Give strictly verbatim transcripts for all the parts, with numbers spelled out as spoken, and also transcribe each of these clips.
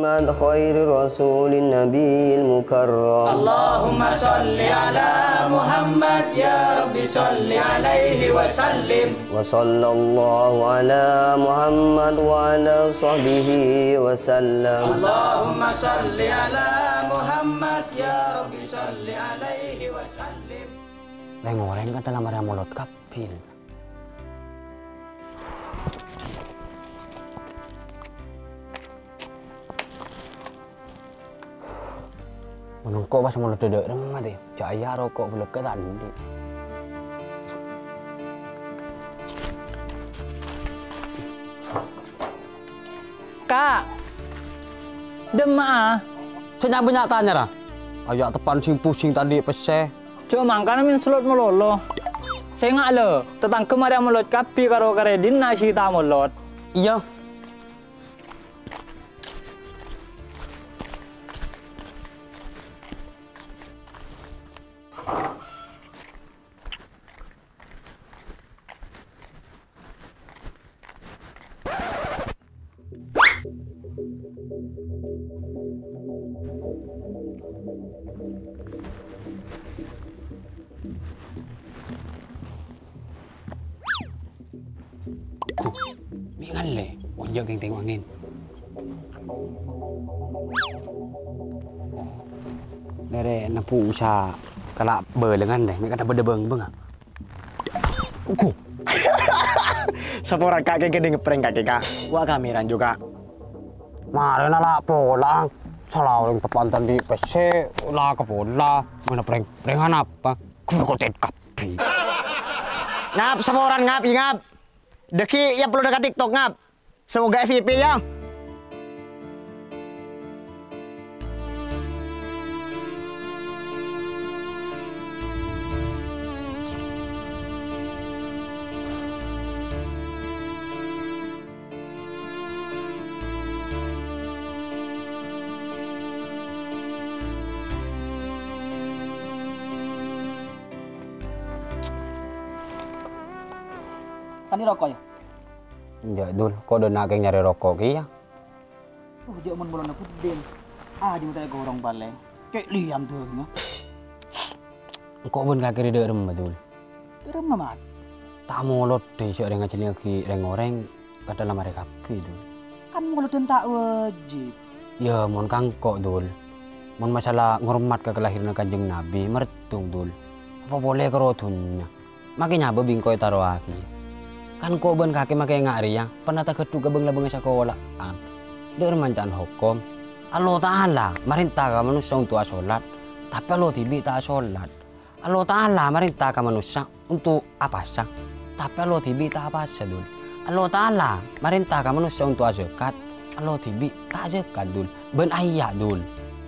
Muhammad khairi rasulin nabiyil mukarram. Allahumma shalli ala Muhammad, ya Rabbi shalli alaihi wa sallim. Wa sallallahu ala Muhammad wa ala sahbihi wa sallam. Allahumma shalli ala Muhammad, ya Rabbi shalli alaihi wa sallim. Rèng-orèng kan dalam area molod kabbhi. Mon engko' pas molod dâ' remma, tè. Jhâ' iyâ roko' bulâ ka ta' andi'. Ka', dâ' emma'a? Sè nya'-bânnya' tanya, ra? Aya' teppan sing pusing ta' andi' pèssè. Jhâ' mangkana mèn sellot malolo. Sènga' lè, tatangghâ marè amolod kabbhi karo karè dinna' sè ta' molod. Iyâ. Ghu, mè' ngallè, onjhâ' kèng tèngghu angèn. Lèrè' nabbu usa kala' bâlângan, lè, mè' kadhâ bâdâ bâng-bângnga. Ghu. Saporana kakè ghâdhing ngeprank kakè, Ka'. Wa' kamèran jhughân. Marèna la pola. Sala orèng teppan ta' andi' pèssè, la ka pola. Mèna prank-prankan apa? Ghu, kotet kabbhi. Ngap, saporana, Ngap, iyâ, Ngap. Dâgghi' iyâ upload ka TikTok, Ngap. Semoga F Y P, ya. Tadâ' roko', ya? Enjâ', Dul. Kodhuna kèng nyarè roko' kèya. Oh, jhâ' mon bulâna bhuddhin. Ah, jhâ' ta' èkorong palèng. Cè' lèyan dâ' iyâ. Engko' bân kakè rè dâ' remma, Dul? Dâ' remma, Mat? Ta' molod dâ' sè orèng ajhâliyâghi rèng-orèng kadhâ' la marè kabbhi, Dul. Kan molodhân ta' wajib. Yâ, mon ka engko', Dul. Mon masalah ngormat ka kalahiranna Kanjeng Nabi, mardhung, Dul. Apa polè karo dhunnya? Makè nyabâ bingko ètarowaghi. Kan engko' bân kakè makè nga' rèya, pernah taghâdhu ka bâng-labângnga sakola'an. Dâ' remma ca'na hokom. Allahu Ta'ala marènta ka manossa onto' asolat, tapè lo dhibi' ta' asolat. Allahu Ta'ala marènta ka manossa onto' apasa, tapè lo dhibi' ta' apasa, Dul. Allahu Ta'ala marènta ka manossa onto' azâkat, lo dhibi' ta' azâkat, Dul. Bân ayya', Dul.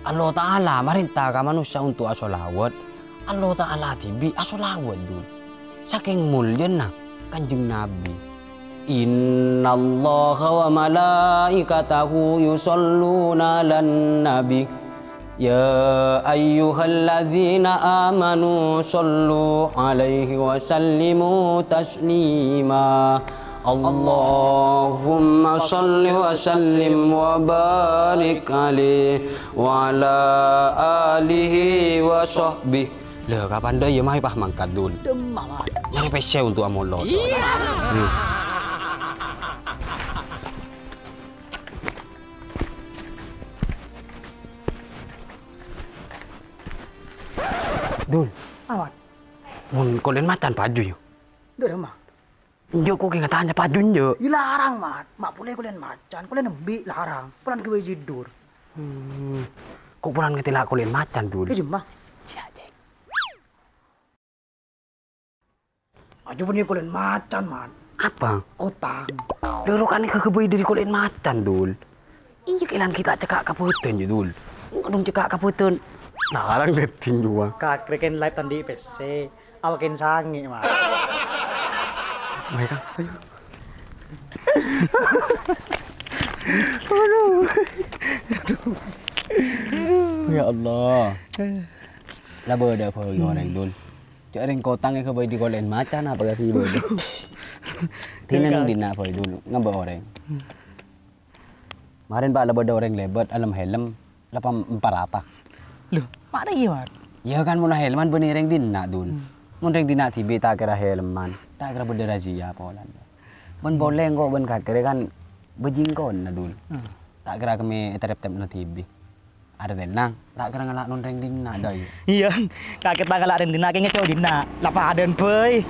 Allahu Ta'ala marènta ka manossa onto' asolawat, Allahu Ta'ala dhibi' asolawat, Dul. Sakèng moljâna Kanjeng Nabi. Innallaha wa malaikatahu yusalluna 'alan nabi. Ya ayyuhalladzina amanu sallu 'alaihi wa sallimu taslima. Allahumma salli wa sallim wa barik alaihi wa ala alihi wa sahbihi. Lha, kapan dâ' iyâ maè pas mangkat, Dul? Dâ' emma, Mat? Nyarè pèssè onto' amolod. Iyâ. Hmm. Dul. Apa? Mon kolè'en macan paju, yâ? Dâ' remma? Enjâ', ko' kèng tanya paju enjâ'. Iyâ larang, Mat. Ma' polè kolè'en macan, kolè'en embi' larang. Polana ghâbây jiddur. Hmm. Ko' polana ngatèla' kolè'en macan, Dul. Iyâ, jemma. Siya, Cèng. Aja bânnè kolè'en macan, Mat. Apa? Otang. Loro kan ghâbây dâri kolè'en macan, Dul. Iyâ, kèlan ghi' ta' cekka' ka bâdân, yâ, Dul. Kadhung cekka' ka bâdân. Larang dâddhi, jhuwa. Kakrèken live ta' andi' pèssè. Awakèn sangè', Mat. Baik, Kang. Ayo. Aduh. Aduh. Ya Allah. La bâdâ bhâi orèng, Dul. Jhâ' rèng kotang èghâbây dâri kolè'en macan apa ghâbây bâdâ. Dinah neng dinna' bhâi, Dul. Ngabâ orèng. Marèn, Pa', la bâdâ orèng lèbât alem hèlem, la pa-, emparata. Loh, ma' rèya, Mat? Iyâ kan, mon hèleman bânnè rèng dinna', Dul. Hmm. Mon rèng dinna' dhibi' ta' kèra hèleman, ta' kèra bâdâ razia polana. Mon polè engko' bân kakè rè kan bâjingkonna, Dul. Hmm. Ta' kèra kemmè ètarèp-tèpna dhibi'. Artèna, ta' kèra ngala' non rèng dinna', dâ' iyâ. Iyâ, kakè ta' ngala' rèng dinna', kèng ngèco' dinna'. La padâ'ân bhâi.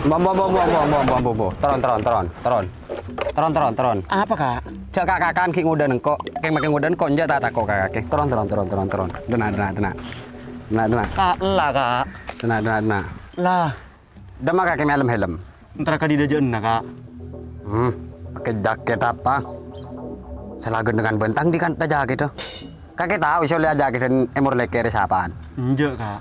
Mbo, mbo, mbo. Toron, toron, toron, toron. Toron, toron, toron. Apa, Kak? Jhâ' ka-, kakan ghi' ngodâ'ân engko'. Kèng makè ngodâ'ân engko', enjâ' ta' tako' ka kakè. Toron, toron, toron, toron, toron. Dâna', dâna', dâna'. Dâna', dâna'. Kak, ella, Kak. Dâna', dâna', dâna'. Lah. Dâmma kakè mè' alem hèlem. Entara ka dâ' jâ'ânna, Kak. Hmm, makè jakèt apa? Sè la ghândengan bântang dhi' kantha jakèt, dâ. Kakè tao sè ollè ajakèdhân è Morlèkè rè sapa'an? Enjâ', Kak.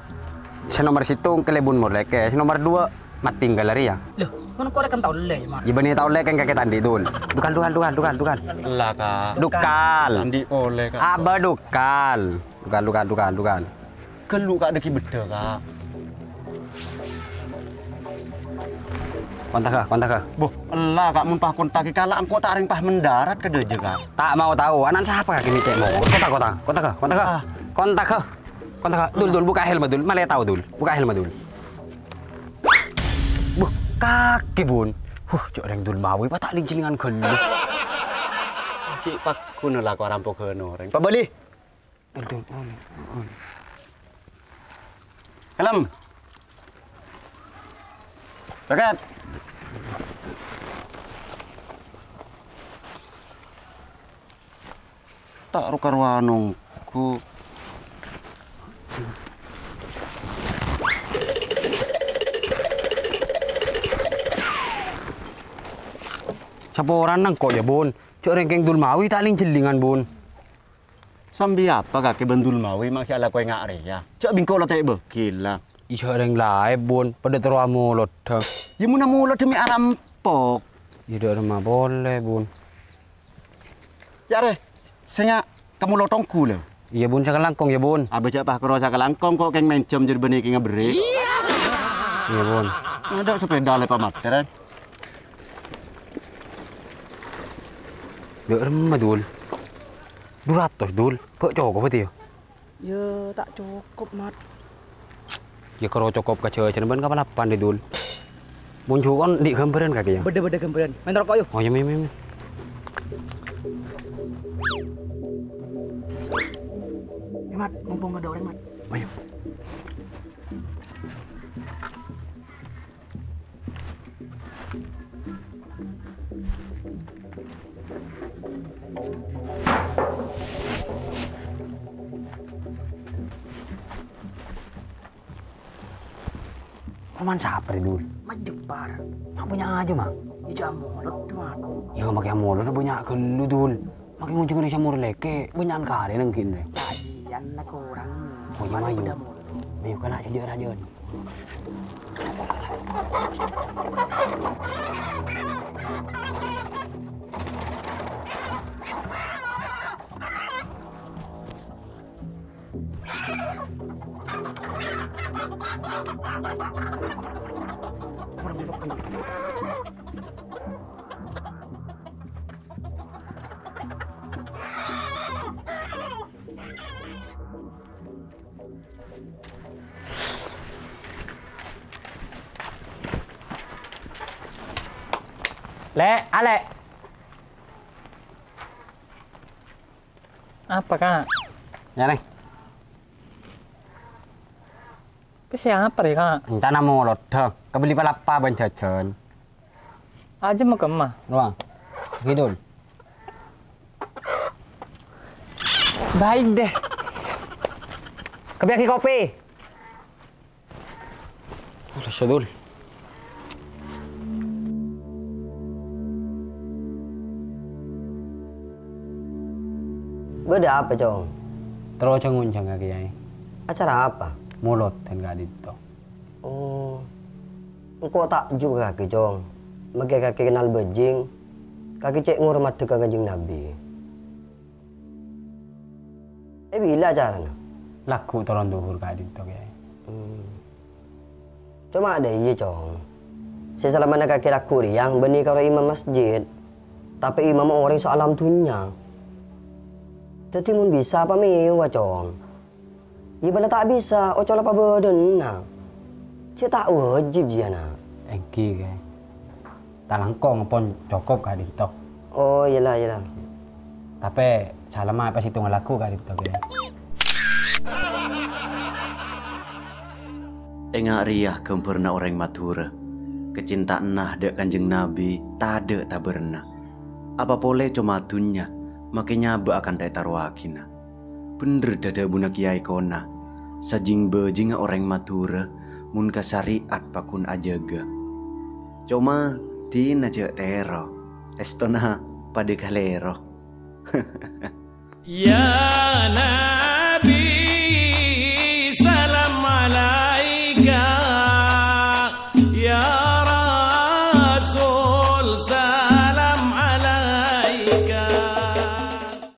Sè nomer sèttong kalèbun Morlèkè, sè nomer duwâ' Mattinggal arèya. Loh, mon korè kan ta' ollè, Mat? Iyâ bânnè ta' ollè kèng kakè ta' andi', Dul. Dukal, dukal, dukal, dukal, dukal. Ella, Kak. Dukal. Andi' polè, Kak. Abâ dukal. Dukal, dukal, dukal, dukal. Ghâllu, Kak, dâgghi' beddhâ, Kak. Kontak, Kak, kontak, Kak. Boh, ella, Kak, mon pas kontak, Kak, la engko' ta' rèng pas mendarat ka dâjâ, Kak. Ta' mau tao, ana'na sapa, Kak, kènè' cè' mau. Kontak, kontak, kontak, Kak, kontak, Kak. Ah. Kontak, Kak. Kontak, Kak. Dul, Dul, buka helm, Dul. Malè tao, Dul. Buka helm, Dul. Buh, kakè, Bun. Huh, cè' orèng Dul Mawi, pa ta' ling-cèlingan ghâllu. Ghi' pagghuna la ko' rampogân orèng. Pabâli. Aduh, on, on. Kalem. Berangkat. Ta' ro-karowan ongghu. Saporana engko' yâ, Bun. Cè' orèng kèng Dul Mawi ta' ling-cèlingan, Bun. Sambi apa kakè bân Dul Mawi ma' ghi' alakoè nga' rèya? Jhâ' bi' engko' la ta' èbâghi la. Iyâ rèng laèn, Bun, padâ terro amolodhâ. Yâ mon amolodhâ mè' arampok. Iyâ dâ' remma polè, Bun. Yâ rè, sènga' ka molot ongghu la. Iyâ, Bun, sakalangkong yâ, Bun. Abâ jhâ' pas karo sakalangkong ko' kèng mènjhâm jâr bânnè kèng aberri'. Iyâ, Bun. Adâ' sepèda lè pamatèran. Dâ' remma, Dul. Du ratos, Dul. Bâ' cokop bâdâ yâ? Yâ, ta' cokop, Mat. Yâ, karo cokop ka jhâjhân bân ka palapan, Dul. Mon jhuko' andi' ghâmbhârân kakè yâ? Bâdâ, bâdâ ghâmbhârân. Mèntor ko' yâ. Oh, yâ, mè', mè', mè'. Yâ, Mat, mumpung adâ' orèng, Mat. Ayo. Roman sapa rè, Dul? Majepar. Mak bânnya' aja, Mang. Ija amolot, Mang. Yâ, makè amolot bânnya' ghâllu, Dul. Makè ngonjhâng rè Morlèkè, bânnya'an karè nangghing rè. Kajian la korang. Oh, iyâ, mayu. Mayu, kana' sè jâ' rajâna. Lè', Alè'. Apa, Kak? Yâ, Nèng. Pèssè apa rè, Kak? Èncana molodhâ, kabelli palappa bân jhâjhân. Ajâm kemma. Rowa. Gitu. Baik deh. Kabiyâghi kopi. Rasa, Dul. Bâdâ apa, Cong? Terro jhâ-ngonjhângnga, Kèyaè. Acara apa? Molodhân ka'dinto. Oh. Engko' ta'jub ka kakè, Cong. Makè kakè kennal bajing, kakè cè' ngormadhâ ka Kanjeng Nabi. È, bilâ acarana? Lagghu' toron dhuhur ka'dinto, Kèyaè. Coma dâ' iyâ, Cong. Sè salamana kakè lagghu' rèya bânnè karo imam masjid. Tapè imamma orèng saalam dhunnya. Dhâddhi mon bisa pamèyowa, Cong. Iyâ bâ'na ta' bisa, ocola pabâdâna. Cè' ta' wajib jiyâna. Èngghi, Kè. Talangkong pon cokop ka'dinto. Oh, iyâ la, iyâ la. Tapè salamma pas sèttonga lagghu' ka'dinto, Kè. Enga' rèya ghâmbhârna orèng Madhurâ. Kacintaanna dâ' Kanjeng Nabi tadâ' tabârâna. Apa polè coma dhunnya, makè nyabâ akan ta' ètarowaghina. Bhendher dhâdhâbuna Kèyaè Kona, sajing-bâjingnga orèng Madhurâ mon ka sarè'at pagghun ajâgâ. Coma dhina jhâ' tèro, èstona padâ kalèro. Ya na